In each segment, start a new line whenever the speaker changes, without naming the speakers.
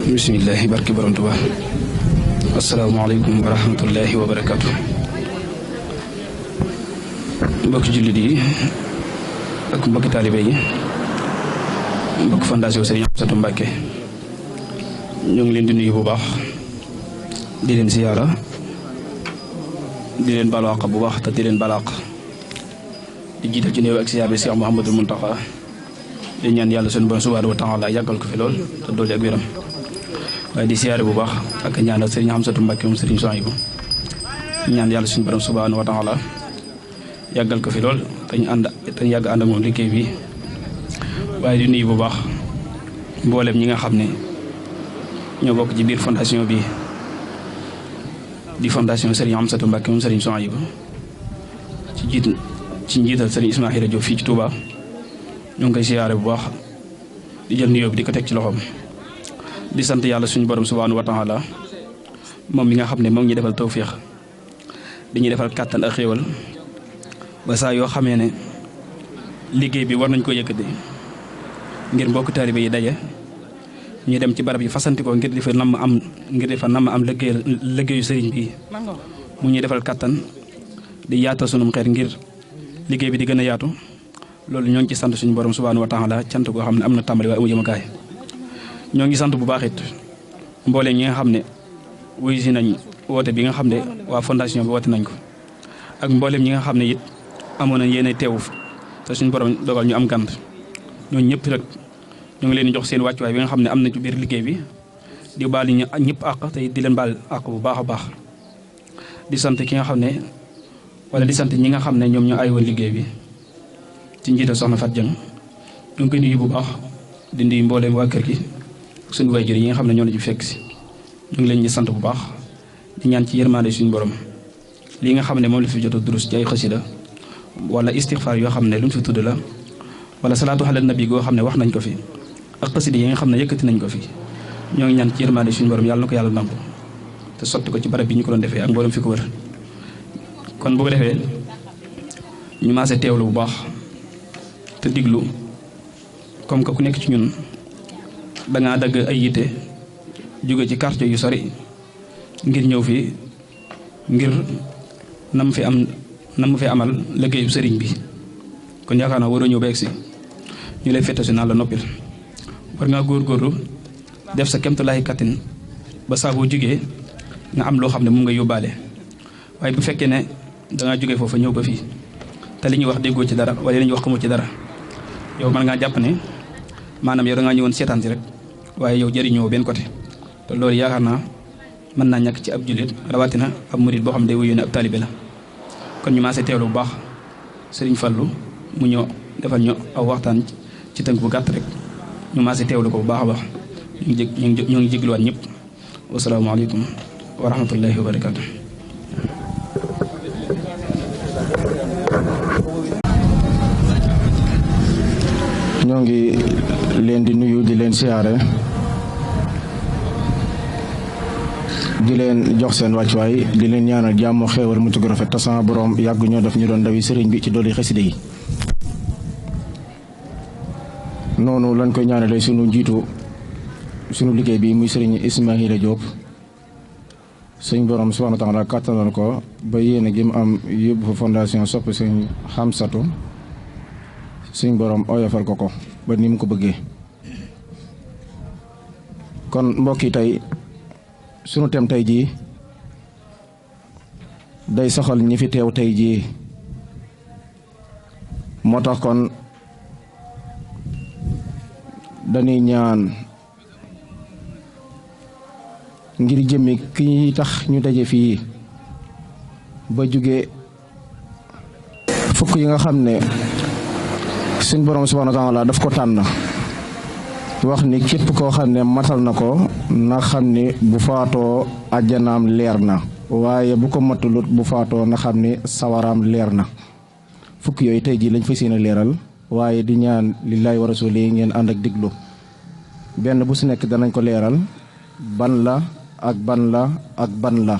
bismillahi barki borom Tuubaa. asalaamaaleykum wa rahmatullahi wa barakaatu. mbokki jullit yi ak mbokki taalibe yi, mbokki fondation Serigne Amsatou Mbacké, ñoo ngi leen di nuyu bu baax, di leen siyaara, di leen balu àq bu baax te di leen balu àq, di jiital ci néew ak siyaar bi Cheikh Mouhamadou Mountakha, di ñaan yàlla sunu Boroom subhaanahu wa taala yàggal ko fi lool te dolli ak wéram. waaye di siyaare bu baax ak ñaanal Serigne Amsatou Mbacké moom Serigne Souhaïbou, ñaan yàlla suñu Boroom subhaanahu wa taala yàggal ko fi lool te ñu yàgg ànd ak moom liggéey bi. waaye di nuyu bu baax mboolem ñi nga xam ne ñoo bokk ci biir fondation bi di fondation Serigne Amsatou Mbacké moom Serigne Souhaïbou ci njiital Serigne Ismaïla Diop fii ci Touba. ñoo ngi koy siyaare bu baax di jël nuyoo bi di ko teg ci loxoom. di sant yàlla suñu borom subhaanahu wa taala moom mi nga xam ne moom ñu defal tawféex di ñu defal kàttan ak xéewal ba saa yoo xamee ne liggéey bi war nañ ko yëkkati ngir mbokk taalibe yi daje ñu dem ci barab yi fasantikoo ngir di fa namm am liggéeyu sëriñ bi mu ñuy defal kàttan di yaatal sunum xeet ngir liggéey bi di gën a yaatu. loolu ñoo ngi ci sant suñu borom subhaanahu wa taala cant koo xam ne am na tàmbali waaye amu jëmakaay. ñoo ngi sant bu baax it mbooleem ñi nga xam ne wuyu si nañ woote bi nga xam ne waa fondation bi woote nañ ko, ak mbooleem ñi nga xam ne it amoon nañ yéene teewu te suñu borom dogal ñu am gànt. ñooñu ñëpp rek ñu ngi leen di jox seen wàccuwaay bi nga xam ne am na ci biir liggéey bi, di baal ñu ñëpp àq te di leen baal àq bu baax a baax. di sant ki nga xam ne wala di sant ñi nga xam ne ñoom ñoo ayoon liggéey bi ci njiital soxna Fat Dieng. ñu ngi koy nuyu bu baax di nuyu mbooleem waa kër gi suñu waajur yi nga xam ne ñoo la ci fekk si. ñu ngi leen di sant bu baax di ñaan ci yërmande suñu borom lii nga xam ne moom la fi jot a durus ci ay xasida wala istixfaar yoo xam ne lu ñu fi tudd la, wala salaatu ala nabi goo xam ne wax nañ ko fi, ak xasida yi nga xam ne yëkkati nañ ko fi. ñoo ngi ñaan ci yërmande suñu borom yàlla na ko yàlla nangu te sotti ko ci barab bi ñu ko doon defee ak mboolem fi ko wër. kon bu ko defee ñu maase teewlu bu baax te diglu, comme que ku nekk ci ñun dangaa dagg ay yitte jóge ci quartier yu sori ngir ñëw fii ngir nam fi amal liggéeyu sëriñ bi. kon yaakaar naa waroo ñëw ba egsi ñu lay fette si naan la noppil. war ngaa góorgóorlu def sa kemtulaay kattin ba saa boo jógee nga am loo xam ne moom nga yóbbaale. waaye bu fekkee ne dangaa jógee foofa ñëw ba fii te li ñuy wax déggoo ci dara wala li ñuy wax xamoo ci dara, yow mën ngaa jàpp ne maanaam yow da ngaa ñëwoon seetaan si rek waaye yow jëriñoo benn côté. te loolu yaakaar naa mën naa ñàkk ci ab jullit, rawatina ab murit boo xam ne day wuyu ne ab taalibe la. kon ñu maasee teewlu bu baax Serigne Fallou mu ñëw defal ñu aw waxtaan ci tënk bu gàtt rek. ñu maasee teewlu ko bu baax a baax. ñoo ngi jégluwaat ñëpp. wasalaamaaleykum wa rahmatullahi wa barakaatu.
ñoo ngi leen di nuyu di leen siyaare di leen jox seen wàccuwaay di leen ñaanal jàmm xéewal mu tugg rafet te sama borom yàgg ñoo def ñu doon ndawi sëriñ bi ci dooli xasida yi. noonu lañ koy ñaanalee sunu njiitu sunu liggéey bi muy sëriñ Ismaïla Diop, suñ borom subhaanahu wa taala kàttanal ko ba yéene gi mu am yóbbu fa fondation sopp sëriñ Amsatou, suñ borom oyofal ko ba ni mu ko bëggee. kon mbokk yi tey sunu tem tey jii day soxal ñi fi teew tey jii, moo tax kon dañuy ñaan ngir jëmmi ki tax ñu daje fii ba jóge fukk yi nga xam ne suñ borom subhaanahu wa taala daf ko tànn wax ni képp koo xam ne matal na ko na xam ni bu faatoo àjjanaam leer na, waaye bu ko matalut bu faatoo na xam ni sawaraam leer na. fukk yooyu tey jii lañ fas yéene leeral, waaye di ñaan lillaahi wa rasuuli ngeen ànd ak diglu. benn bu si nekk danañ ko leeral ban la ak ban la ak ban la.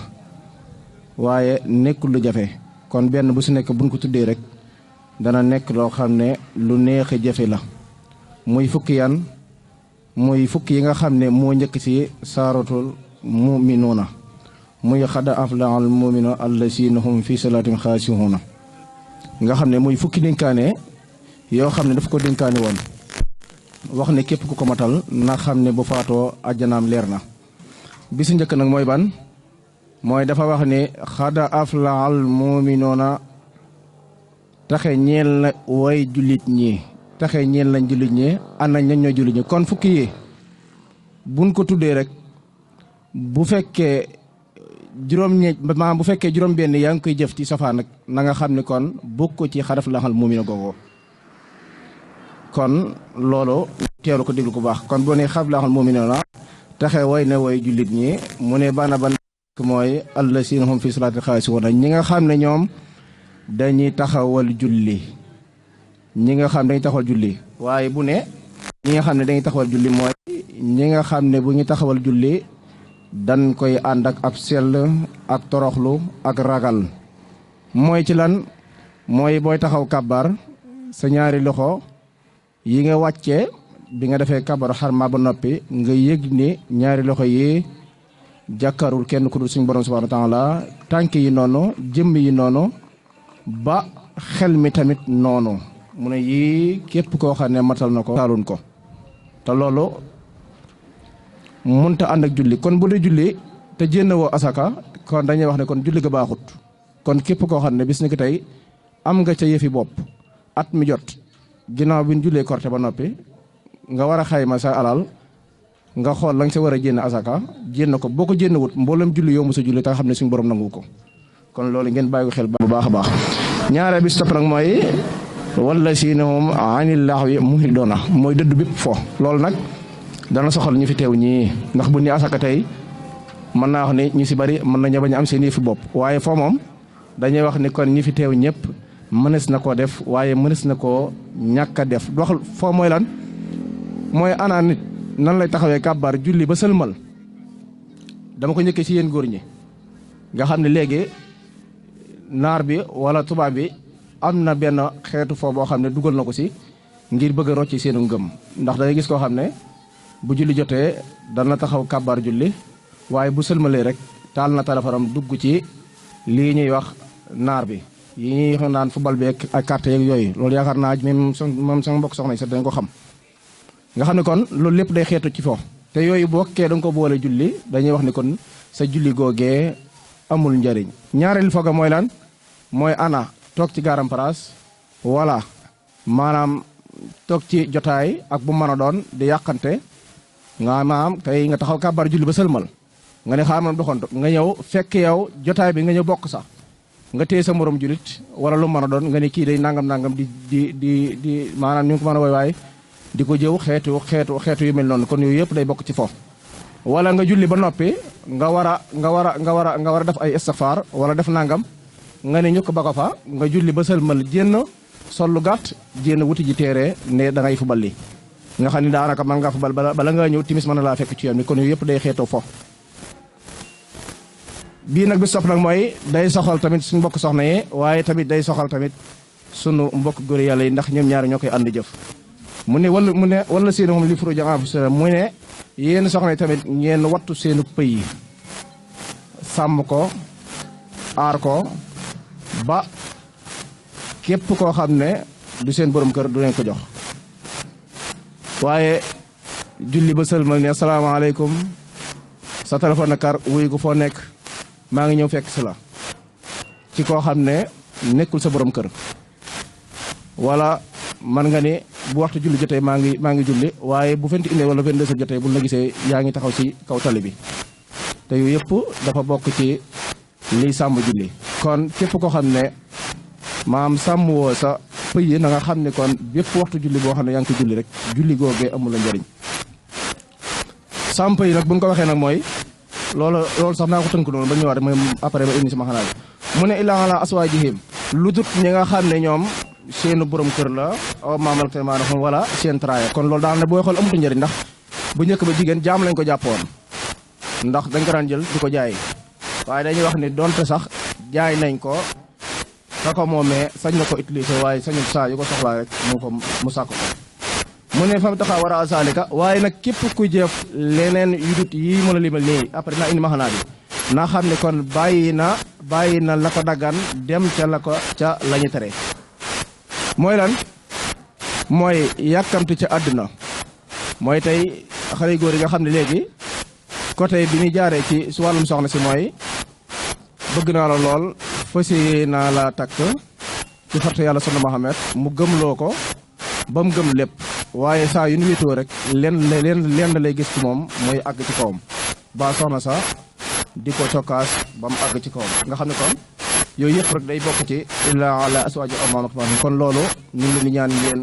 waaye nekkul lu jafe kon benn bu si nekk buñ ko tuddee rek dana nekk loo xam ne lu neex a jafe la muy fukki yan muy fukki yi nga xam ne moo njëkk ci saaratul muminuuna muy xad aflaha al muminuuna allazina hum fi salaatim xaashihuuna nga xam ne muy fukki dénkaane yoo xam ne daf ko dénkaane woon wax ne képp ku ko matal na xam ne bu faatoo ajjanaam leer na bi si njëkk nag mooy ban mooy dafa wax ne xad aflaha al muminuuna taxe ñeel na way jullit ñi taxe ñeel lañ jullit ñi ana ñan ñoo jullit ñi kon fukki yi buñ ko tuddee rek bu fekkee bu fekkee juróom-benn yaa ngi koy jëf ci safaan nag na nga xam ne kon bokk ci xaraf laxal muumina googoo kon loolu teelu ko déglu ko baax kon boo ne xaraf laxal muumina la taxe way ne way jullit ñi mu ne ban mooy allasiina hum fi salaati xaashi'uun ñi nga xam ne ñoom dañuy taxawal julli ñi nga xam dañuy taxawal julli waaye bu ne ñi nga xam ne dañuy taxawal julli mooy ñi nga xam ne bu ñu taxawal julli dañ koy ànd ak ab sell ak toroxlu ak ragal mooy ci lan mooy booy taxaw kabar sa ñaari loxo yi nga wàccee bi nga defee kabar xarma ba noppi nga yëg ni ñaari loxo yi jàkkaarul kenn ku dul suñu borom subhanahu wa taala tànk yi noonu jëmm yi noonu ba xel mi tamit noonu mu ne yii képp koo xam ne matal na ko taalun ko te loolu munta ànd ak julli kon bu dee julli te jénn woo asaka kon dañuy wax ne kon julli ga baaxut kon képp koo xam ne bis ni ki tey am nga ca yëfi bopp at mi jot ginnaaw bi ñu jullee korte ba noppi nga war a xayma sa alal nga xool la nga sa war a jénn asaka jénn ko boo ko jénn wut mboolem julli yomb sa julli te nga xam ne suñu borom nangu ko kon loolu ngeen bàyyi ko xel bu baax a baax ñaareel bi si topp nag mooy wallasiina hum anil lahwi mu'riduuna mooy dëdd bépp fo loolu nag dana soxal ñu fi teew ñii ndax bu ni asaka tey mën naa wax ne ñu si bari mën nañu bañ a am seen yëfi bopp waaye foo moom dañuy wax ni kon ñi fi teew ñëpp mënees na koo def waaye mënees na koo ñàkk a def wax foo mooy lan mooy ana nit nan lay taxawee kàbbaar julli ba sëlmal dama ko njëkkee ci yéen góor ñi nga xam ne léegi naar bi wala tubaab bi am na benn xeetu foo boo xam ne dugal na ko si ngir bëgg a rocci seenu ngëm ndax dangay gis koo xam ne bu julli jotee dana taxaw kàbbaar julli waaye bu sëlmalee rek taal na téléphone dugg ci lii ñuy wax naar bi yi ñuy wax naan football bi ak carte yeeg yooyu loolu yaakaar naa même sama mbokk soxna yi sax dañ ko xam nga xam ne kon loolu lépp day xeetu ci fo te yooyu boo bokkee da nga ko boole julli dañuy wax ni kon sa julli googee amul njariñ ñaareel foga mooy lan mooy ana toog ci garam place wala maanaam toog ci jotaay ak bu mën a doon di yàqante nga maam tey nga taxaw kàbbar julli ba sëlmal nga ne xaaral doxantu nga ñëw fekk yow jotaay bi nga ñëw bokk sax nga téye sa morom julit wala lu mën a doon nga ne kii day nangam di maanaam ñu ngi ko mën a woy waaye di ko jëw xeetu yu mel noonu kon yooyu yëpp day bokk ci foofu. wala nga julli ba noppi nga war a def ay istighfar wala def nangam nga ne ñu ko ba ko fa nga julli ba sëlmal jénn sol lu gàtt jénn wuti ji téere ne da ngay fubal li nga xam ne daanaka mën ngaa fubal bala nga ñëw timis mën na laa fekk ci yoon bi kon yooyu yëpp day xeetoo foofu. bii nag bi sopp nag mooy day soxal tamit suñu mbokk soxna yi waaye tamit day soxal tamit sunu mbokk góor yàlla yi ndax ñoom ñaar ñoo koy ànd jëf mu ne wala seen moom li furu jàng mu ne yéen soxna yi tamit ngeen wattu seenu pëy yi sàmm ko aar ko ba képp koo xam ne du seen borom kër du leen ko jox waaye julli ba sëlmal ne asalaamaaleykum sa téléphone na kar wuy ko foo nekk maa ngi ñëw fekk si la ci koo xam ne nekkul sa borom kër wala man nga ni bu waxtu julli jotee maa ngi julli waaye bu 21 wala 22 jotee bu la gisee yaa ngi taxaw ci kaw tali bi te yu yëpp dafa bokk ci liy sàmm julli kon képp koo xam ne maam sàmm woo sa pëy yi na nga xam ne kon bépp waxtu julli boo xam ne yaa ngi ko julli rek julli googee amul la njëriñ sàmm pëy nag bu ñu ko waxee nag mooy loolu sax naa ko tënk noonu ba ñëwaat mooy après ba indi sama xanaa bi mu ne illaa ala aswaajihim lu dut ñi nga xam ne ñoom seenu borom kër la aw maamal te maanaam wala seen traaya kon loolu daal ne booy xool amutu njëriñ ndax bu njëkk ba jigéen jaam lañ ko jàppoon ndax dañ ko daan jël di ko jaay waaye dañuy wax ni donte sax jaay nañ ko ka ko moomee sañ na ko utiliser waaye sañul saa yu ko soxlaa rek mu sàkk ko mu ne fa mu taxaa war a saalika waaye nag képp ku jëf leneen yu dut yii mën a limal nii après naa indi maxanaa bi naa xam ne kon bàyyi na la ko daggan dem ca la ñu tere mooy lan mooy yàkkamti ca àdduna mooy tey xale góor yi nga xam ne léegi côté bi ñu jaaree ci su wàllum soxna si mooy bëgg naa la lool fasi naa la takk ci fartu yàlla sunu Muhammad mu gëmloo ko ba mu gëm lépp waaye saa yu ñu wéetoo rek lenn lay gis ci moom mooy àgg ci kawam ba soxna sa di ko cokkaas ba mu àgg ci kawam nga xam ne kon yooyu yëpp rek day bokk ci illa ala aswaaji amam kon loolu ñu ngi leen di ñaan ngeen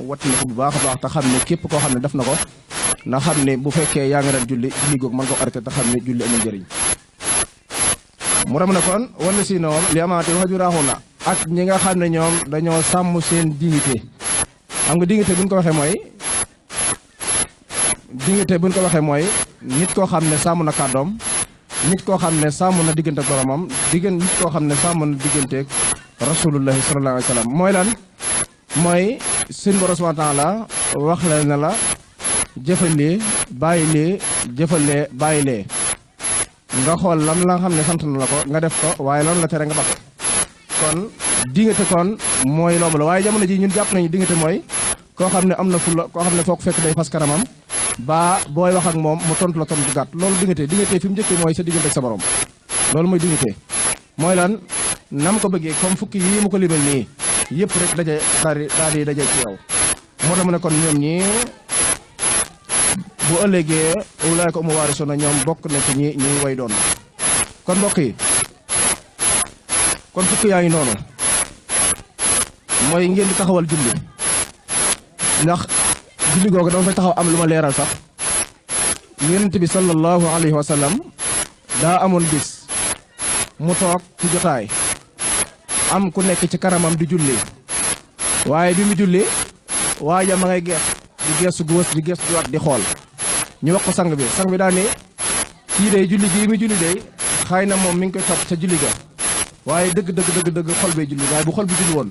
wattandiku bu baax a baax te xam ne képp koo xam ne def na ko na xam ne bu fekkee yaa ngi doon julli googu mën ko arrêté te xam ne julli amul njëriñ mu ram ne kon wala si noom li amaate wax ju raaxu na ak ñi nga xam ne ñoom dañoo sàmm seen dignité xam nga dignité buñ ko waxee mooy nit koo xam ne sàmm na kàddoom nit koo xam ne sàmm na diggante ak boromam nit koo xam ne sàmm na digganteeg rasulullahi sallallahu alayhi wa sallam mooy lan mooy seen borom subhanahu wa taala wax la ne la jëfalee bàyyi lee jëfalee bàyyi lee nga xool lan la nga xam ne sant na la ko nga def ko waaye lan la tere nga baax kon diggante kon mooy loolu la waaye jamono ji ñun jàpp nañu diggante mooy koo xam ne am na fulla koo xam ne foo ko fekk day fas kanamam ba booy wax ak moom mu tontu la tontu gàtt loolu diggante fi mu njëkkee mooy sa diggante ak sa borom loolu mooy diggante mooy lan nam ko bëggee comme fukki yii mu ko limal nii yëpp rek daal di daje ci yow moo tax mu ne kon ñoom ñi bu ëllëgee ulaayka umu waarisuna ñoom bokk na ci ñi way doon kon mbokk yi kon fukki yaa ngi noonu mooy ngeen di taxawal julli ndax julli googu dama fay taxaw am lu ma leeral sax yonent bi sallallahu alayhi wa sallam daa amoon bis mu toog ci jotaay am ku nekk ci kanamam di julli waaye bi mu julli waaye ma ngay geesu góos di geesu waat di xool ñu wax ko sang bi daal ne kii day julli gi mu julli day xëy na moom mi ngi koy topp ca julli ga waaye dëgg xol bee julli waaye bu xol bi julli woon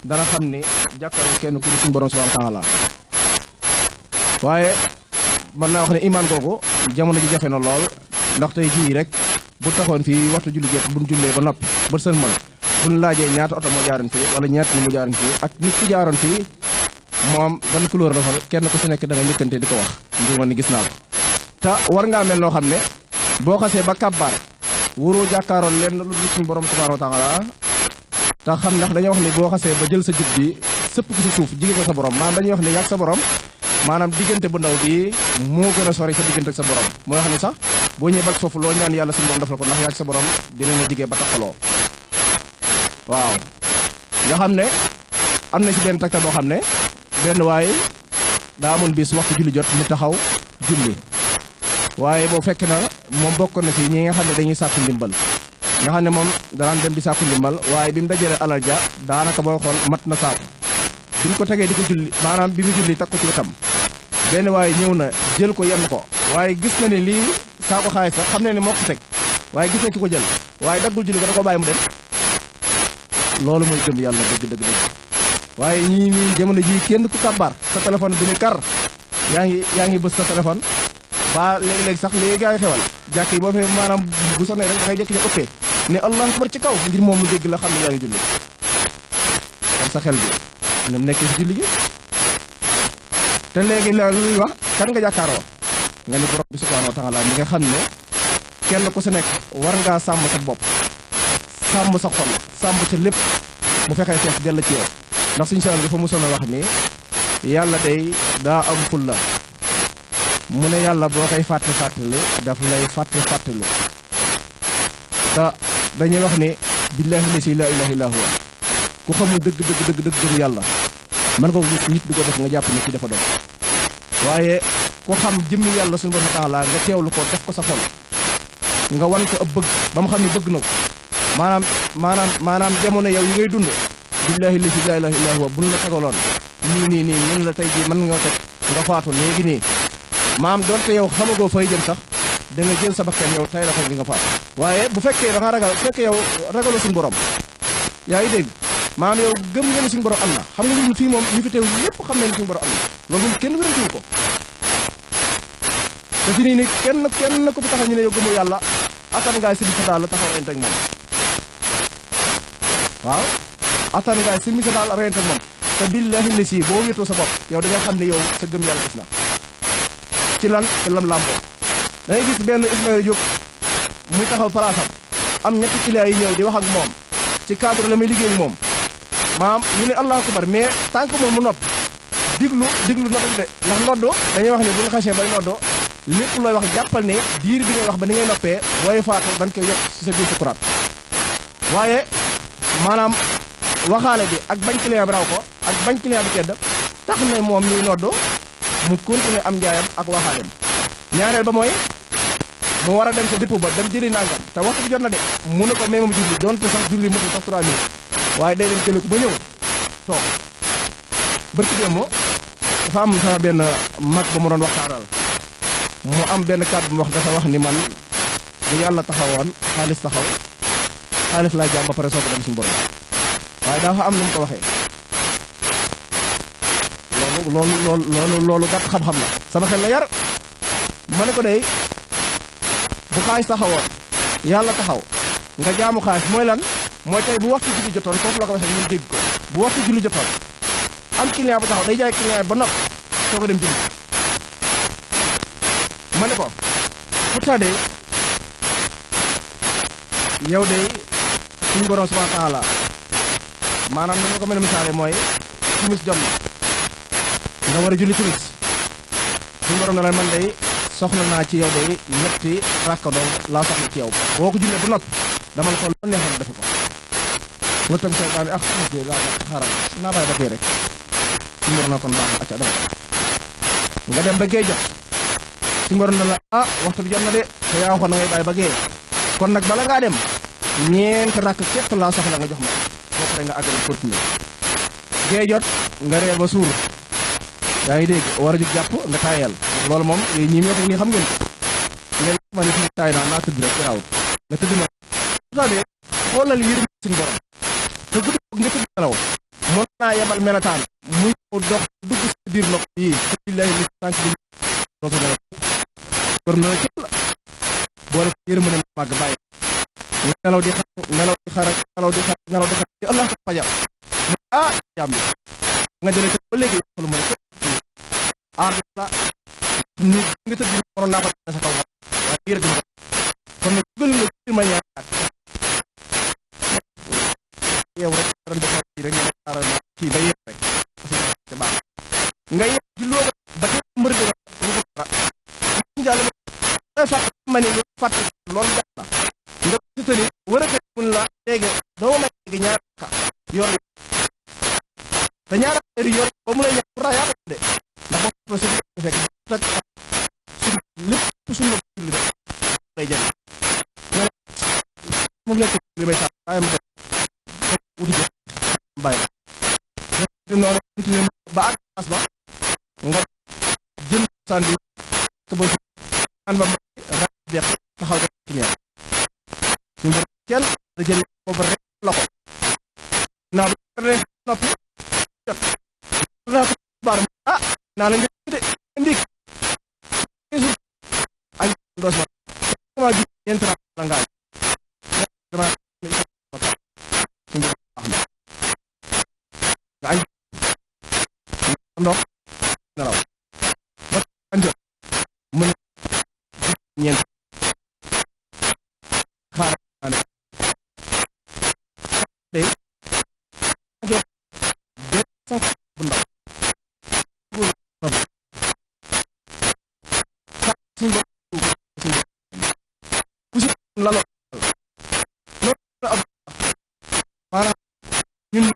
dana xam ne jàkkaarloo kenn ku di suñu borom subhanahu wa taala waaye mën naa wax ne imaan googu jamono ji jafe na lool ndax tey jii rek bu taxoon fii waxtu julli jot buñ jullee ba noppi ba sëlmal buñ laajee ñaata oto moo jaaroon fii wala ñaata ni mu jaaroon fii ak nit ki jaaroon fii moom ban couleur dafa kenn ku si nekk da nga njëkkante di ko wax ngir ma ni gis naa ko te war ngaa mel noo xam ne boo xasee ba kabbaar wuroo jàkkaaroon leen lu dul suñu borom subhanahu wa taala te xam ndax dañuy wax ne boo xasee ba jël sa jub bi sëpp ko si suuf jige ko sa borom maanaam dañuy wax ne yàgg sa borom maanaam diggante bu ndaw bi moo gën a sori sa diggante ak sa borom mooy xam ne sax boo ñëwee bak foofu loo ñaan yàlla suñu borom def la ko ndax yàgg sa borom dina la jigee ba taxaloo waaw nga xam ne am na si benn takta boo xam ne benn waaye daa amoon bis waxtu julli jot mu taxaw julli waaye boo fekk na moom bokk na si ñi nga xam ne dañuy sàkku ndimbal nga xam ne moom danaan dem di sàkku ndimbal waaye bi mu dajale alal ja daanaka booy xool mat na saaku bi mu ko tegee di ko julli maanaam bi mu julli teg ko ci wetam benn waaye ñëw na jël ko yenn ko waaye gis na ne lii saako xaalis sax xam ne ne moo ko teg waaye gis na ki ko jël waaye daggul julli ko da ko bàyyi mu dem loolu mooy gëm yàlla dëgg waaye ñii nii jamono ji kenn ku kàbbaar sa téléphone bi ni kar yaa ngi bës sa téléphone ba léegi-léegi sax léegi gaa ngi xewal jàkk yi boo fee maanaam bu sonné rek dangay jékki ne ok ne allahu akbar ci kaw ngir moom mu dégg la xam ne yaa ngi julli kon sa xel bi ñoom nekk ci julli gi te léegi la luy wax kan nga jàkkaaroo nga ni borom bi subhanahu wa taala mi nga xam ne kenn ku si nekk war ngaa sàmm sa bopp sàmm sa xol sàmm ca lépp mu fexee fees dell ci yow ndax suñu saal dafa mosoon a wax ni yàlla day daa am fulla mu ne yàlla boo koy fàttali daf lay fàttali te dañuy wax ni billahi lasi la ilaha illa huwa ku xamul dëgg yàlla man ko nit di ko def nga jàpp ne ci dafa doon waaye ku xam jëmmi yàlla suñu borom taala nga teewlu ko def ko sa xol nga wan ko ab bëgg ba mu xam ne bëgg na ko maanaam jamono yow yi ngay dund billahi lasi la ilaha illa huwa buñ la tegaloon nii ñun la tey jii mën nga teg nga faatu léegi nii maam doonte yow xamagoo fay jëm sax da nga jël sa bakkan yow tay la ko ngi nga faatu waaye bu fekkee da nga ragal bu fekkee yow ragaloo suñu borom yaa ngi dégg maanaam yow gëm nga ne suñu borom am na xam nga ñun fii moom ñu fi teew lépp xam nañ ne suñu borom am na loolu moom kenn wérantiwu ko te fi nii ni kenn ko fi taxaw ñu ne yow gëmu yàlla attan ngaay si sa daal la taxaw reyante ak moom waaw attan ngaay si sa daal reyante ak moom te billahi ne si boo wéetoo sa bopp yow da nga xam ne yow sa gëm yàlla gis na ci lan te lam làmboo da ngay gis benn Ismaïla Diop muy taxaw palaasam am ñetti clients yi ñëw di wax ak moom ci cadre la muy liggéey moom maam ñu ne allahu akbar mais tant que moom mu nopp diglu noddu de ndax noddu dañuy wax ne bu nga xasee bay noddu lépp looy wax jàppal ne diir bi ngay wax ba ni ngay noppee booy faatu dañ koy yokk ci sa biir sukuraat waaye maanaam waxaale bi ak bañ client bi raw ko ak bañ client bi tedd tax na moom ñuy noddu mu continuer am njaayam ak waxaaleem ñaareel ba mooy mu war a dem sa dëpp ba dem jëri nangam te waxtu bi jot na de mu ne ko même mu julli donte sax julli motul sax 3 minutes waaye day dem jëlee ko ba ñëw toog bërki démb dafa am sama benn mag ba mu doon waxtaanal mu am benn kàddu bu mu wax dafa wax ni man bu yàlla taxawoon xaalis taxaw xaalis laa jaam ba pare soo ko dem suñu borom waaye dafa am lu mu ko waxee loolu gàtt xam-xam la sama xel la yar ma ne ko dey bu xaalis taxawoon yàlla taxaw nga jaamu xaalis mooy lan mooy tey bu waxtu julli jotoon foofu la ko waxee ñun dégg ko bu waxtu julli jotoon am client bu taxaw day jaay client ba nopp soo ko dem julli ma ne ko pourtant de yow de suñu borom subhanahu wa taala maanaam ni ma ko mën a misaale mooy timis jot na nga war a julli timis suñu borom ne la man day soxla naa ci yow de ñetti rakka doon laa soxla ci yow boo ko jullee ba noppi dama la ko loo neexoon defe ko nga tëgg say daal ak laa xaaral naa bàyyi ba tey rek suñu borom na kon baax na acca dama nga dem ba géej jot suñu borom na la waxtu bi jot na de te yaa waxoon na ngay bàyyi ba géej kon nag bala ngaa dem ñeenti rakk képp laa soxla nga jox ma boo pare nga àggali continuer géej jot nga reer ba suur yaa ngi dégg war a jóg jàpp nga taayal loolu moom yooyu ñii ñoo ko nii xam ngeen ko ngeen ma ne fii taay naa tëdd rek raawut nga tëdd na pourtant xoolal yërëm suñu borom te guddi nga tëdd nelaw mën naa yebal melataan muy dox dugg si biir nopp yi billahi li tànk bi doo ko nelaw gor na cëpp la boo def yërëm ne màgg bàyyi nelaw di xar nelaw di xar nelaw di xar nelaw di xar ci allah ko fajar jaam bi nga jëlee ba léegi xolu ma ne la ni nga tëdd waroon naa ko sa kaw waaye yërëm ko kon nag dugal nga ci ma ñaar yow rek ran defar ci rek nga xaaral na kii ba yépp rek te baax nga yépp ci loo ba te mbër bi ko dara ñu jàll ma fàtt ma ni lu fàtt loolu def na nga ci tëni war a ko mun la léegi doo ma léegi ñaar ka yor te ñaar yor ba mu lay ñaar pour yaa de ndax boo ko fekk tak lépp suñu julli day jël mu nekk li may sax ay ma wuti ko bàyyi noonu continuer ba ak as ba nga jël sandi ko ba an ba def taxaw def ci ñaar ñu kenn da jël ko ba rek la ko na rek noppi na ko bar naa la de ndik ay ndos ma gi entra la ngaay dama ay ndox nelaw ba ando mën ñeent xaar ane de sax bu ndaw lalo maanaam ñun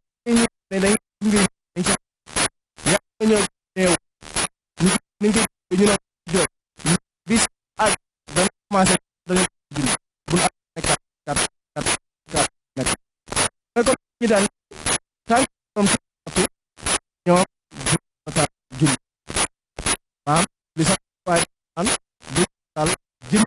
dañ ngi ya ñëw teew ni ngi ñu na jox bis ak dañ commencé dañ jinn bu ak kat nek ko ñi daan tan from ñoo ta jinn maam li sax waay an du dal jinn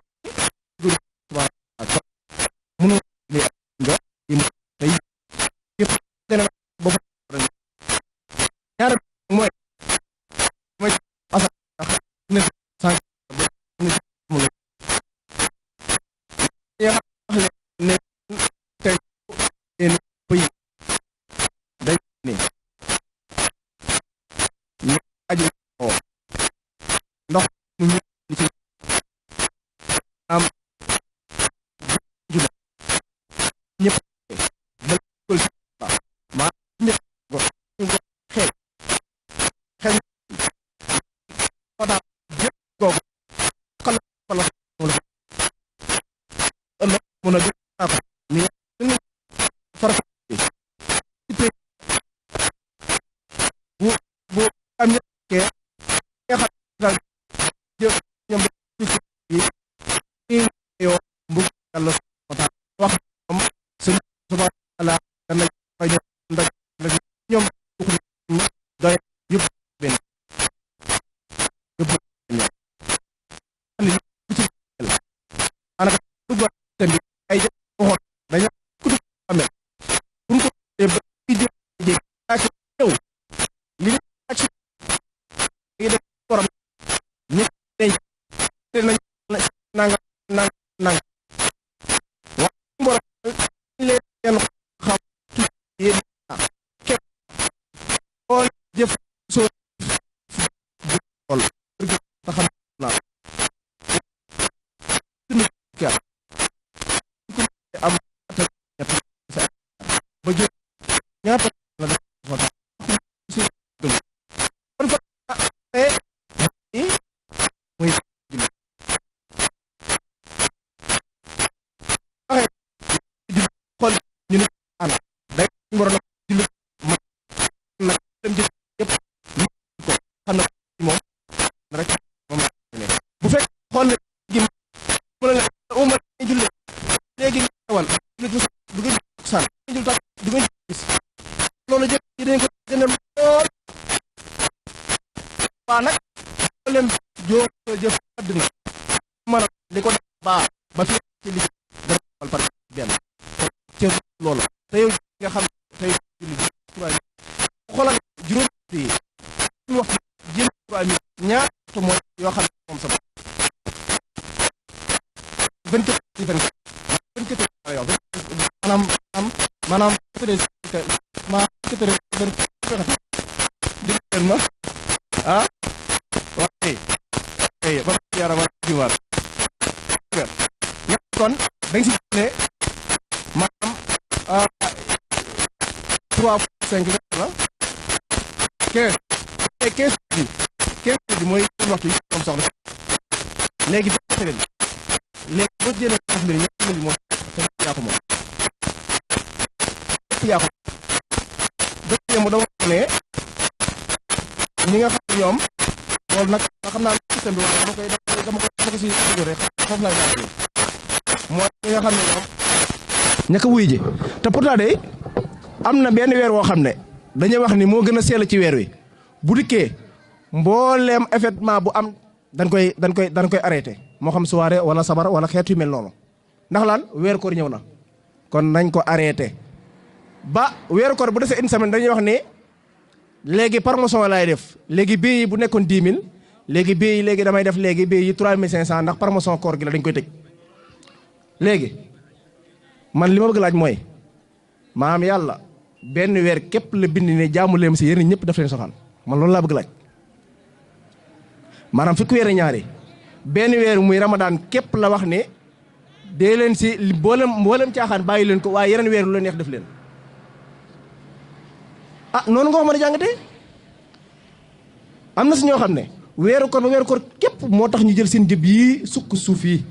borom julli nag dem jëf yëpp ko xam na moom rek moom bu fekk xool ne gi mu ne uma julli léegi wal du ngeen san jul tak du ngeen gis loolu jëf yi dañ ko gën a lool waa nag leen joo jëf àdduna mën a li ko baax ba fi ci li dal par benn ci loolu te yow nga xam tey julli xoolal juróom yi ñu wax jéem ñaata mooy yoo xam ne moom sa 24 maanaam ma ah waaye ay ba yaram jiwaat kon dañ si ne maanaam 3 5 la 15 bi mooy waxtu yi moom soxla léegi boo jëlee def mbir ñetti mbir moom yaa ko moom yaa ko dëkk mu dama ne ñi nga xam ne ñoom loolu nag xam naa système bi waaye dama ko si dugg rek foofu lay daal mooy ñi nga xam ne ñoom ña ko wuy ji te pourtant de am na benn weer woo xam ne dañuy wax ni moo gën a sell ci weer wi bu dikkee mbooleem événement bu am dañ koy arrêté moo xam soirée wala sabar wala xeetu yu mel noonu ndax lan weeru koor ñëw na kon nañ ko arrêté ba weeru koor bu desee une semaine dañuy wax ni léegi promotion laay def léegi bii bu nekkoon 10 000 léegi bii léegi damay def léegi bii 3500 ndax promotion koor gi la dañ koy tëj léegi man li ma bëgg laaj mooy maam yàlla benn weer képp la bind ne jaamu leen si yéen ñëpp daf leen soxal man loolu laa bëgg laaj maanaam fukki weer ñaari benn weer muy Ramadan képp la wax ne dee leen si mboolem caaxaan bàyyi leen ko waaye yeneen weer lu la neex def leen ah noonu nga ko mën a jàngatee am na si ñoo xam ne weeru koor ba weeru koor képp moo tax ñu jël seen jëb yi sukk suuf yi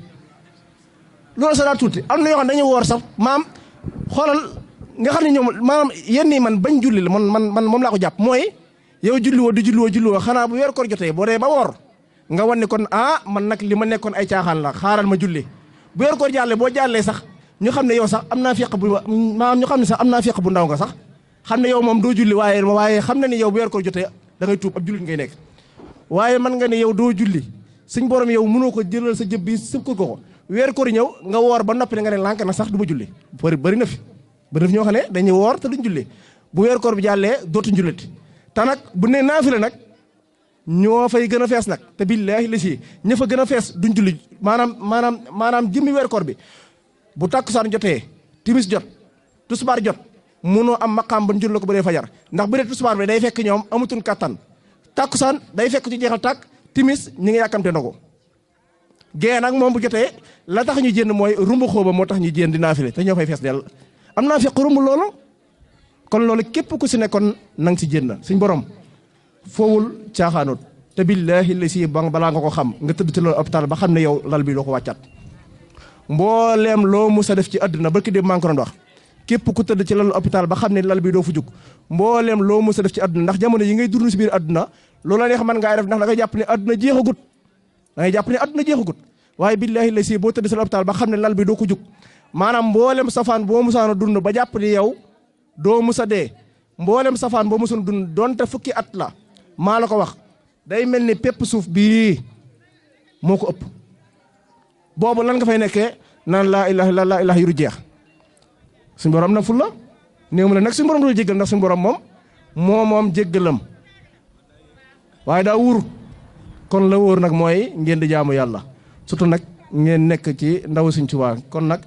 loolu sa daa tuuti am na yoo xam ne dañuy woor sax maam xoolal nga xam ne ñoom maanaam yenn yi man bañ julli la man moom laa ko jàpp mooy yow julliwoo di julliwoo xanaa bu weeru koor jotee boo dee ba woor nga wan ne kon ah man nag li ma nekkoon ay caaxaan la xaaral ma julli bu weeru koor jàllee boo jàllee sax ñu xam ne yow sax am naa fiq bu maanaam ñu xam ne sax am naa fiq bu ndaw nga sax xam ne yow moom doo julli waaye xam na ni yow bu weeru koor jotee da ngay tuub ab jullit ngay nekk waaye man nga ne yow doo julli suñ borom yow mënoo ko jëlal sa jëb bi sëb ko weeru koor ñëw nga woor ba noppi nga ne lànk na sax du ma julli bëri na fi ñoo xam ne dañuy woor te duñ julli bu weeru koor bi jàllee dootuñ julliti te nag bu ne naafila nag ñoo fay gën a fees nag te billaahi la si ña fa gën a fees duñ julli maanaam jëmmi weeru koor bi bu tàkkusaan jotee timis jot tusbaar jot mënoo am maqaam ba njur la ko bu dee fajar ndax bu dee tusbaar bi day fekk ñoom amatuñ kattan tàkkusaan day fekk ci jeexal tàkk timis ñi ngi yàkkamte na ko gée nag moom bu jotee la tax ñu jénn mooy rumbu xóoba moo tax ñu jénn di naafile te ñoo fay fees dell am naa fekk rumbu loolu kon loolu képp ku si nekkoon na nga si jénn suñ borom foowul caaxaanut te billaahi la si balaa nga ko xam nga tëdd ci loolu hôpital ba xam ne yow lal bi doo ko wàccaat mbooleem loo mus a def ci àdduna barki dem maa ngi ko doon wax képp ku tëdd ci lalu hôpital ba xam ne lal bi doo fu jug mbooleem loo mës a def ci àdduna ndax jamono yi ngay dund si biir àdduna loola neex man ngaa def ndax da ngay jàpp ne àdduna jeexagut waaye billaahi la si boo tëdd ci hôpital ba xam ne lal bi doo ko jug maanaam mbooleem safaan boo musaana dund ba jàpp ne yow doo mus a dee mbooleem safaan boo musoon dund donte fukki at la maa la ko wax day mel ni pépp suuf bii moo ko ëpp boobu lan nga fay nekkee naan laa ilaaha illa laa ilaaha yu jeex suñu borom nag ful la néew ma la nag suñu borom doon jéggal ndax suñu borom moom jéggalam waaye daa wóor kon la wóor nag mooy ngeen di jaamu yàlla surtout nag ngeen nekk ci ndaw Sëñ Tuubaa kon nag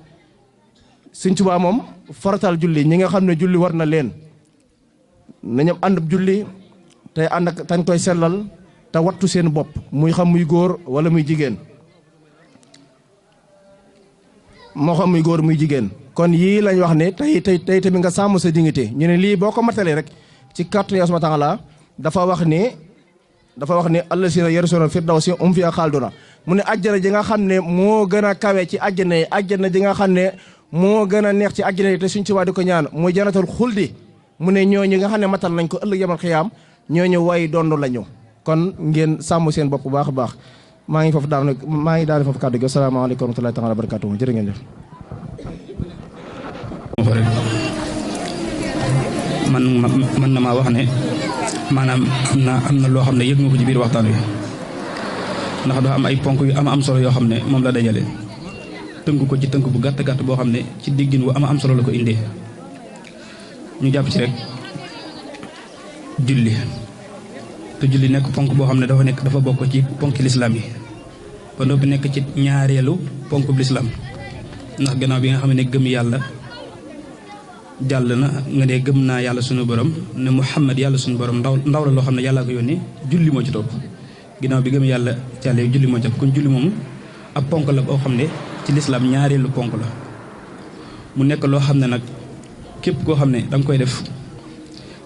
Sëñ Tuubaa moom faratal julli ñi nga xam ne julli war na leen nañu ànd julli te ànd ak tañ koy sellal te wattu seen bopp muy xam muy góor wala muy jigéen moo xam muy góor muy jigéen kon yii lañ wax ne tey tamit nga sàmm sa dignité ñu ne lii boo ko matalee rek ci kàttu Yàlla subhaanahu wa taala dafa wax ni allazina yarsuna firdawsi hum fiihaa xaaliduna mu ne àjjana ji nga xam ne moo gën a kawe ci àjjana yi àjjana ji nga xam ne moo gën a neex ci àjjana yi te suñ ci waa di ko ñaan mooy jannatul xuldi mu ne ñooñu nga xam ne matal nañ ko ëllëg yamal xiyaam ñooñu way dondu lañu kon ngeen sàmm seen bopp bu baax a baax maa ngi daal foofu kàddu gi asalaamaaleykum wa rahmatullahi taala wa barakatuh jërë ngeen jëf.
man na maa wax ne maanaam am na loo xam ne yëg nga ko ci biir waxtaan wi ndax dafa am ay ponk yu am solo yoo xam ne moom la dajale tënk ko ci tënk bu gàtt gàtt boo xam ne ci diggin wu am solo la ko indee ñu jàpp ci rek julli te julli nekk ponk boo xam ne dafa bokk ci ponk lislaam yi ba noppi nekk ci ñaareelu ponk bu lislaam ndax gannaaw bi nga xam ne gëm yàlla jàll na nga ne gëm naa yàlla suñu borom ne Muhammad yàlla suñu borom ndaw la loo xam ne yàllaa ko yónni julli moo ci topp ginnaaw bi gëm yàlla jàllee julli moo ci kon julli moomu ab ponk la boo xam ne ci lislaam ñaareelu ponk la mu nekk loo xam ne nag képp koo xam ne da nga koy def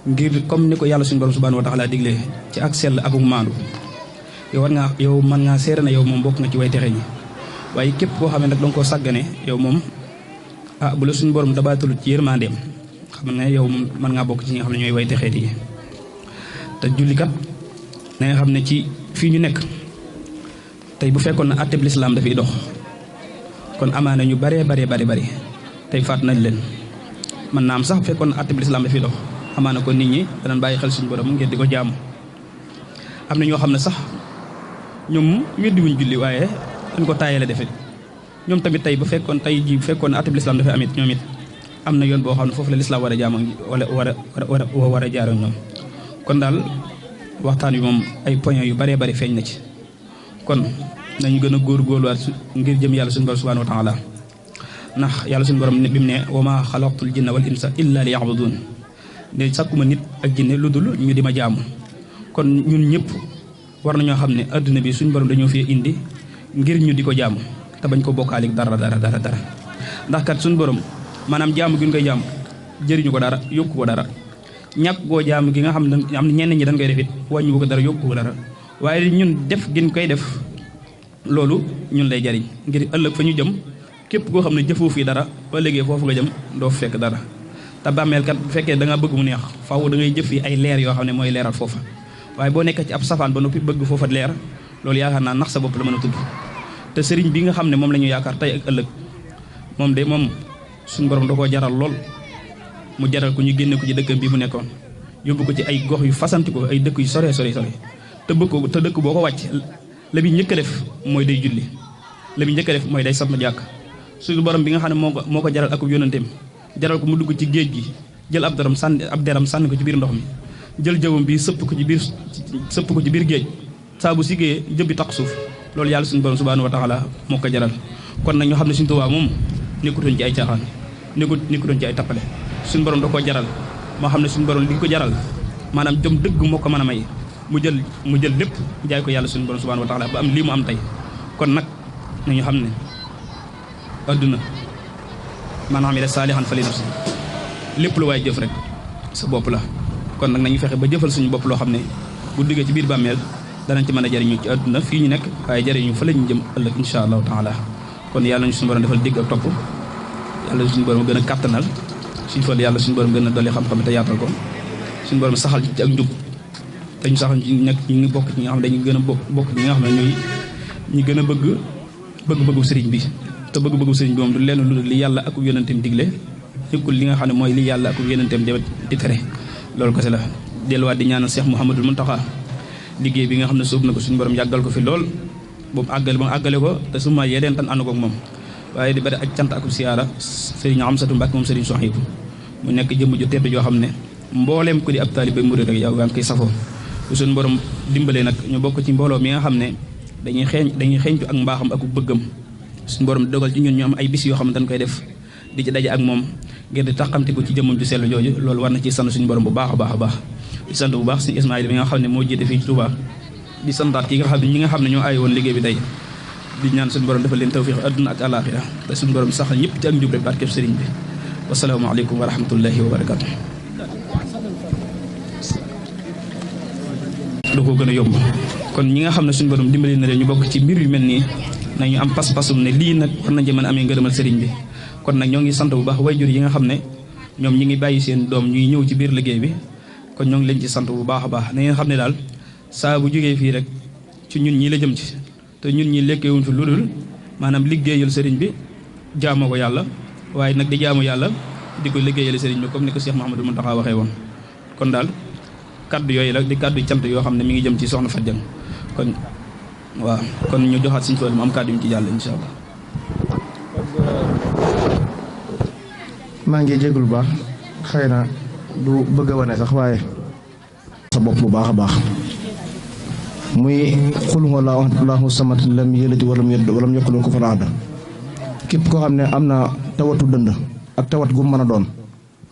ngir comme ni ko yàlla suñu borom subhanahu wa taala diglee ci ak sell ak maandu yow mën ngaa seere na yow moom bokk nga ci way texe ñi waaye képp koo xam ne nag da nga koo sàggane yow moom bu la suñu borom dabaatalut ci yërmandeem xam ne yow moom mën ngaa bokk ci ñi nga xam ne ñooy way texee di te jullikat na nga xam ne ci fii ñu nekk tey bu fekkoon na àtteb lislaam dafay dox kon amaana ñu bari tey faat nañ leen mën naa am sax bu fekkoon na àtteb lislaam dafay dox amaana ko nit ñi danañ bàyyi xel suñu borom ngeen di ko jaamu am na ñoo xam ne sax ñoom weddiwuñ julli waaye dañ ko taayale defe ñoom tamit tey bu fekkoon ne àtteb lislaam dafay amit ñoom it am na yoon boo xam ne foofu la lislaam war a jaamu wala war a jaaroo ñoom kon daal waxtaan wi moom ay points yu bëree bëri feeñ na ci kon nañu gën a góorgóorluwaat ngir jëm yàlla suñu borom subhanahu wa taala ndax yàlla suñu borom bi mu ne wa maa xalaqtul jinna wal insa illa li ya'budun ne sàkkuma nit ak jinne lu dul ñu di ma jaamu kon ñun ñëpp war nañoo xam ne adduna bi suñu borom dañoo fi indi ngir ñu di ko jaamu te bañ ko bokkaalik dara ndax kat suñu borom maanaam jaamu gi ñu koy jaamu jëriñu ko dara yokku ko dara ñàkk koo jaamu gi nga xam ne ñenn ñi dañ koy def it wàññu ko dara yokku ko dara waaye ñun def gin koy def loolu ñun lay jariñ ngir ëllëg fa ñu jëm képp koo xam ne jëfoo fii dara ba léegi foofu nga jëm doo fekk dara te bàmmeel kat bu fekkee da nga bëgg mu neex faaw da ngay jëf yi ay leer yoo xam ne mooy leeral foofa waaye boo nekkee ci ab safaan ba noppi bëgg foofa leer loolu yaakaar naa nax sa bopp la mën a tudd te sëriñ bi nga xam ne moom la ñu yaakaar tey ak ëllëg moom suñu borom da koo jaral lool mu jaral ko ñu génne ko ci dëkkam bi mu nekkoon yóbbu ko ci ay gox yu fasanti ko ay dëkk yu sore te dëkk boo ko wàcc la bi njëkk a def mooy day julli la bi njëkk a def mooy day samp jàkk suñu borom bi nga xam ne moo ko jaral akub yónnanteem jaral ko mu dugg ci géej gi jël ab deram sànni ko ci biir ndox mi jël jëwam bi sëpp ko ci biir géej saa bu siggee jëbbi tax suuf loolu yàlla suñu borom subhanahu wa taala moo ko jaral kon nag ñoo xam ne suñu Tuubaa moom nekkutoon ci ay caaxaan nekkutoon ci ay tappale suñu borom da koo jaral moo xam ne suñu borom li ko jaral maanaam jëm dëgg moo ko mën a may mu jël lépp jaay ko yàlla suñu borom subhanahu wa taala ba am lii mu am tey kon nag nañu xam ne adduna man amila saalihan fa li nafsi lépp lu waaye jëf rek sa bopp la kon nag nañu fexe ba jëfal suñu bopp loo xam ne bu duggee ci biir bàmmeel danañ ci mën a jëriñu ci adduna fii ñu nekk waaye jëriñu fa la ñu jëm ëllëg insha allahu taala kon yàlla ñu suñu borom defal dégg ak topp yàlla suñu borom gën a kàttanal suñu fal yàlla suñu borom gën a dolli xam-xam te yaatal ko suñu borom saxal ci ak njub te ñu saxal ci nekk ñu ngi bokk ci ñi nga xam ne dañu gën a bokk ñi nga xam ne ñooy ñi gën a bëgg-bëggu sëriñ bi te bëgg-bëggu sëriñ bi moom du lenn lu li yàlla ak yonenteem digle nekkul li nga xam ne mooy li yàlla ak yonenteem di tere loolu kese la delluwaat di ñaanal Cheikh Mouhamadul Mountakha liggéey bi nga xam ne sóob na ko suñu borom yàggal ko fi lool boobu àggale ko te su ma yeneen tan ànd ko ak moom waaye di bari ak cant ak siyaara sëriñ Amsatu Mbàkke moom sëriñ Sohaybu mu nekk jëmm ju tedd joo xam ne mbooleem ko di ab taalibe murid rek yow yaa ngi koy safoo bu suñu borom dimbalee nag ñu bokk ci mbooloo mi nga xam ne dañuy xeeñtu ak mbaaxam ak bëggam suñu borom dogal ci ñun ñu am ay bis yoo xam ne dañ koy def di ci daje ak moom ngir di taxamte ko ci jëmmam ju sell jooju loolu war na ci sant suñu borom bu baax a baax di sant bu baax suñu Ismaïla bi nga xam ne moo jiite fii ci Touba di santaat ki nga xam ne ñi nga xam ne ñoo aay woon liggéey bi tey di ñaan suñu borom defal leen tawfiix adduna ak àlaaxira te suñu borom saxal ñëpp ci ak njub rek barkeb sëriñ bi wasalaamaaleykum wa rahmatullahi wa barakaatu. du ko gën a yomb kon ñi nga xam ne suñu borom dimbali na leen ñu bokk ci mbir yu mel nii nañu am pas-pasum ne lii nag war nañ ci mën a amee ngërëmal sëriñ bi kon nag ñoo ngi sant bu baax wayjur yi nga xam ne ñoom ñi ngi bàyyi seen doom ñuy ñëw ci biir liggéey bi kon ñoo ngi leen ci sant bu baax a baax na ngeen xam ne daal saa bu jógee fii rek ci ñun ñii la jëm ci te ñun ñi lekkeewuñ fi lu dul maanaam liggéeyal sëriñ bi jaamoo ko yàlla waaye nag di jaamu yàlla di ko liggéeyal sëriñ bi comme ni ko Cheikh Mouhamadou Mountakha waxee woon kon daal kaddu yooyu la di kaddu cant yoo xam ne mi ngi jëm ci soxna Faty Dieng kon waaw kon ñu joxaat suñu tool mu am kaddu yu ñu ci jàll incha allah.
maa ngi jégalu baax xëy na du bëgg a wane sax waaye sa bopp bu baax a baax muy xul huwallaahu ahad allaahu samad lam yalid walam yulad walam yakul lahu kufuwan ahad képp koo xam ne am na tawatu dënd ak tawat gu mën a doon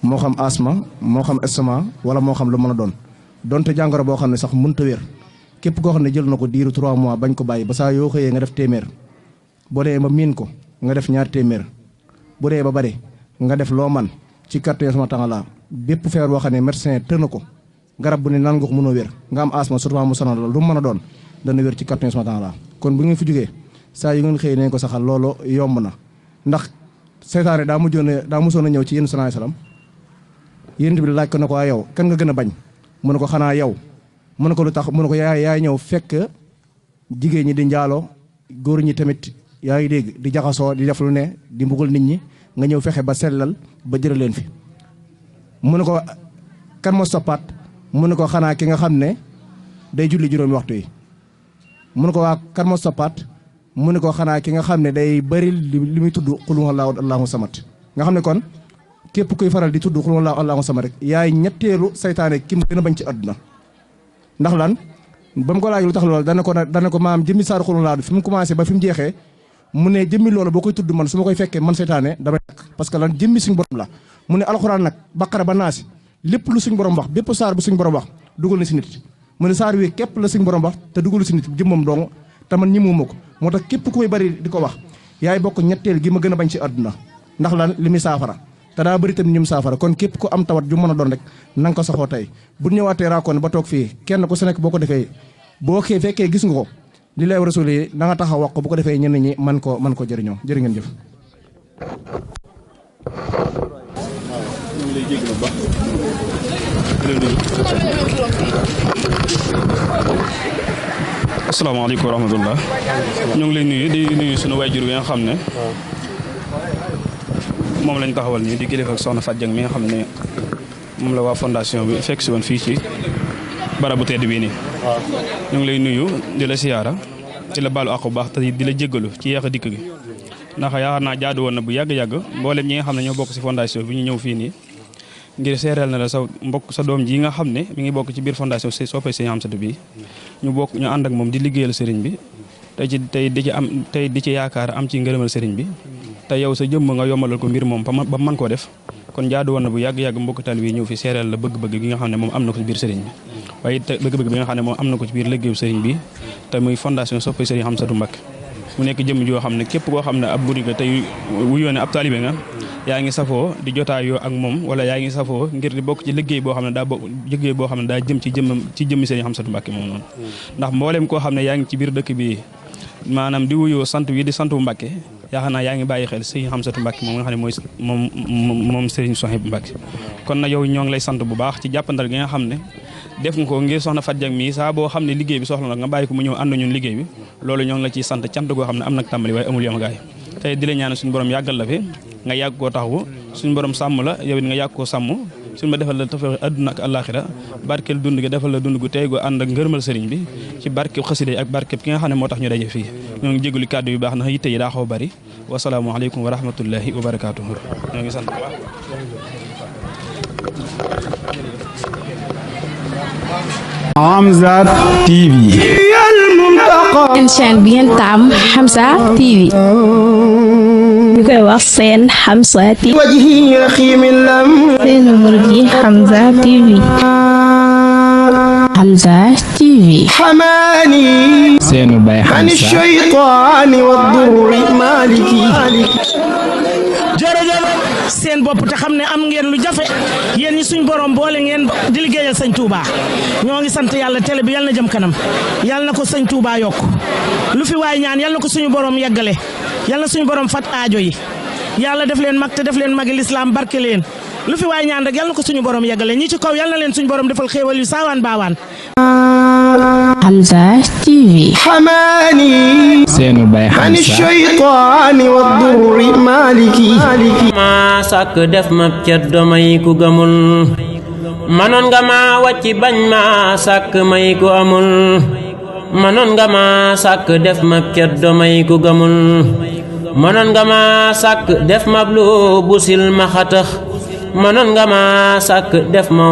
moo xam asma moo xam estomac wala moo xam lu mën a doon donte jàngoro boo xam ne sax mënut a wér képp koo xam ne jël na ko diiru 3 mois bañ ko bàyyi ba saa yoo xëyee nga def téeméer boo dee ba miin ko nga def ñaar téeméer bu dee ba bari nga def loo man ci kàttan sama tàngalaa bépp feebar boo xam ne médecin tër na ko garab bu ne naan nga ko mënoo wér nga am asma surtout mu sonal la lu mën a doon dana wér ci kàttan sama tàngalaa kon bu ngeen fi jógee saa yu ngeen xëyee nañ ko saxal loolu yomb na ndax seytaane daa mosoon a ñëw ci yéen sallallahu alayhi wasallam yéen bi laaj ko ne ko waa yow kan nga gën a bañ mu ne ko xanaa yow mu ne ko lu tax mu ne ko yaay ñëw fekk jigéen ñi di njaaloo góor ñi tamit yaa ngi dégg di jaxasoo di def lu ne di mbugal nit ñi nga ñëw fexe ba sellal ba jëra leen fi mu ne ko kan moo soppaat mu ne ko xanaa ki nga xam ne day julli juróomi waxtu yi mu ne ko waa kan moo soppaat mu ne ko xanaa ki nga xam ne day bari li muy tudd xul huwallaahu allaahu samad nga xam ne kon képp kuy faral di tudd xul huwallaahu allaahu samad rek yaay ñetteelu saytaane ki mu gën a bañ ci àdduna ndax lan ba mu ko laaj lu tax loolu dana ko maam jëmmi saar xul huwallaahu fi mu commencé ba fi mu jeexee mu ne jëmmi loolu boo koy tudd man su ma koy fekkee man saytaane damay parce que lan jëmmi suñu borom la mu ne alxuraan nag baqara ba naasi lépp lu suñu borom wax bépp saar bu suñu borom wax dugal na si nit mu ne saar wi képp la suñu borom wax te dugalu si nit jëmmam dong te man ñi muuma ko moo tax képp ku koy bari di ko wax yaay bokk ñetteel gi ma gën a bañ ci àdduna ndax lan li muy saafara te daa bëri tamit ñum saafara kon képp ku am tawat ju mën a doon rek na nga ko saxoo tey bu ñëwaatee raakoon ba toog fii kenn ku si nekk boo ko defee boo xee fekkee gis nga ko li lay rasul yi na nga taxaw wax ko bu ko defee ñenn ñi man ko jëriñoo jërë ngeen jëf.
asalaamaaleykum wa rahmatullah ñu ngi lay nuyu di nuyu sunu waajur bi nga xam ne moom lañ taxawal nii di kilifa ak soxna Faty Dieng mi nga xam ne moom la waa fondation bi fekk si woon fii ci barabu tedd bii nii ñu ngi lay nuyu di la siyaara di la baalu àq bu baax te di la jéggalu ci yeex a dikk gi ndax yaakaar naa jaadu woon na bu yàgg-yàgg mboolem ñi nga xam ne ñoo bokk si fondation bi ñu ñëw fii nii ngir seereel na la sa mbokk sa doom ji nga xam ne mi ngi bokk ci biir fondation soppay Sëriñ Amsatu bi ñu ànd ak moom di liggéeyal sëriñ bi tey di ci yaakaar am ci ngërëmal sëriñ bi te yow sa jëmm nga yombalal ko mbir moom ba mën koo def kon jaadu woon na bu yàgg-yàgg mbokk taalibe yi ñëw fi seereel la bëgg-bëgg gi nga xam ne moom am na ko ci biir sëriñ bi waaye te bëgg-bëgg bi nga xam ne moom am na ko ci biir liggéeyu sëriñ bi te muy fondation soppay Sëriñ Amsatu Mbacké mu nekk jëmm joo xam ne képp koo xam ne ab murid nga tey wuyoo ne ab taalibe nga yaa ngi safoo di jotaayoo ak moom wala yaa ngi safoo ngir di bokk ci liggéey boo xam ne daa jëm ci jëmmi Sëriñ Amsatu Mbacké moom noonu ndax mboolem koo xam ne yaa ngi ci biir dëkk bi maanaam di wuyoo sant wi di sant bu Mbacké yaakaar naa yaa ngi bàyyi xel Sëriñ Amsatu Mbacké moom nga xam ne mooy moom Sëriñ Souhaïbou Mbacké kon nag yow ñoo ngi lay sant bu baax ci jàppandal gi nga xam ne def nga ko ngir soxna Faty Dieng mii saa boo xam ne liggéey bi soxla na nga bàyyi ko mu ñëw ànd ñun liggéey bi loolu ñoo ngi la ciy sant cant goo xam ne am nag tàmbali waaye amul yom gaay tey di la ñaan suñu borom yàggal la fi nga yàgg koo taxawu suñu borom sàmm la yow it nga yàgg koo sàmm suñu ma defal la tafeex àdduna ak àllaaxira barkeel dund gi defal la dund gu tey gu ànd ak ngërëmal sëriñ bi ci barkeb xasida ak barkeb ki nga xam ne moo tax ñu daje fii ñoo ngi jégalu kàddu yu baax ndax yitte yi daa xaw bari wasalaamualeykum wa rahmatullahi wa barakaatuhu ñoo ngi sant bu baax
Hamza TV.
seen chaîne bi ngeen taam Hamza TV. ñu koy wax seen Hamza TV. seen murid yi Hamza TV. Hamza TV.
seenu bay Hamza.
seen bopp te xam ne am ngeen lu jafe yéen ñi suñ borom boole ngeen di liggéeyal sëñ Touba ñoo ngi sant yàlla télé bi yal na jëm kanam yal na ko sëñ Touba yokk lu fi waay ñaan yal na ko suñu borom yeggale yal na suñu borom fat aajo yi yàlla def leen mag te def leen magi lislaam barke leen lu fi waay ñaan rek yal na ko suñu borom yeggale ñi ci kaw yal na leen suñu borom defal xéewal yu saawaan baawaan.
Hamza TV.
seenu bay Hamza.
ma sàkk def ma ceddo may ku gamul manoon nga ma wàcc bañ ma sàkk may ku amul manoon nga ma sàkk def ma ceddo may ku gamul manoon nga ma sàkk def ma lu busil ma xatax manoon nga ma sàkk def ma